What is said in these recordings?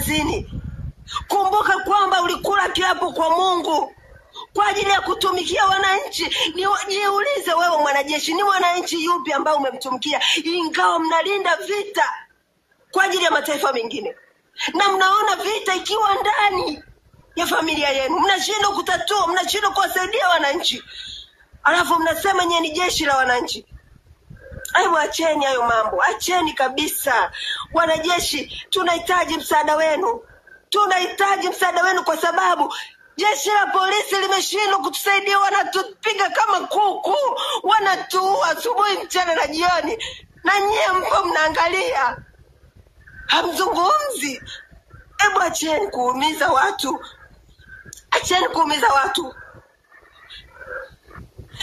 kazini. Kumbuka kwamba ulikula kiapo kwa Mungu kwa ajili ya kutumikia wananchi. Jiulize wewe mwanajeshi, ni mwananchi yupi ambao umemtumikia? Ingawa mnalinda vita kwa ajili ya mataifa mengine, na mnaona vita ikiwa ndani ya familia yenu, mnashindwa kutatua, mnashindwa kuwasaidia wananchi, alafu mnasema nyie ni jeshi la wananchi. Hebu acheni hayo mambo, acheni kabisa. Wanajeshi, tunahitaji msaada wenu, tunahitaji msaada wenu kwa sababu jeshi la polisi limeshindwa kutusaidia. Wanatupiga kama kuku, wanatuua asubuhi, mchana na jioni, na nyie mpo mnaangalia, hamzungumzi. Hebu acheni kuumiza watu, acheni kuumiza watu.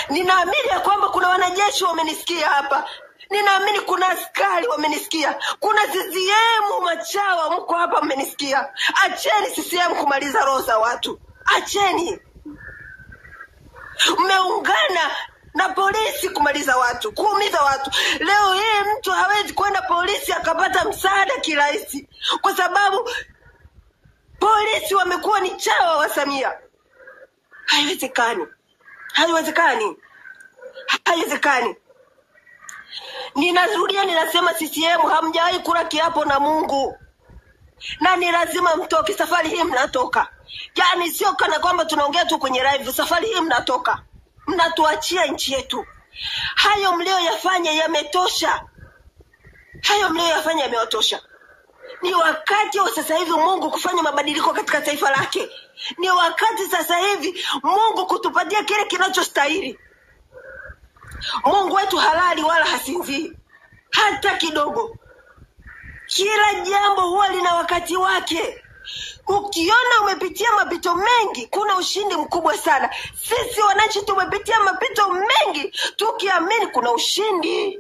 Ninaamini ya kwamba kuna wanajeshi wamenisikia hapa, ninaamini kuna askari wamenisikia, kuna CCM machawa mko hapa mmenisikia. Acheni CCM kumaliza roho za watu, acheni. Mmeungana na polisi kumaliza watu, kuumiza watu. Leo hii mtu hawezi kwenda polisi akapata msaada kirahisi, kwa sababu polisi wamekuwa ni chawa wa Samia. Haiwezekani, haiwezekani, haiwezekani. Ninarudia, ninasema CCM hamjawahi kula kiapo na Mungu, na ni lazima mtoke. Safari hii mnatoka, yaani sio kana kwamba tunaongea tu kwenye live. Safari hii mnatoka, mnatuachia nchi yetu. Hayo mlioyafanya yametosha, hayo mlioyafanya yamewatosha. Ni wakati wa sasa hivi Mungu kufanya mabadiliko katika taifa lake. Ni wakati sasa hivi Mungu kutupatia kile kinachostahili. Mungu wetu halali wala hasinzii hata kidogo. Kila jambo huwa lina wakati wake. Ukiona umepitia mapito mengi, kuna ushindi mkubwa sana. Sisi wananchi tumepitia mapito mengi tukiamini kuna ushindi.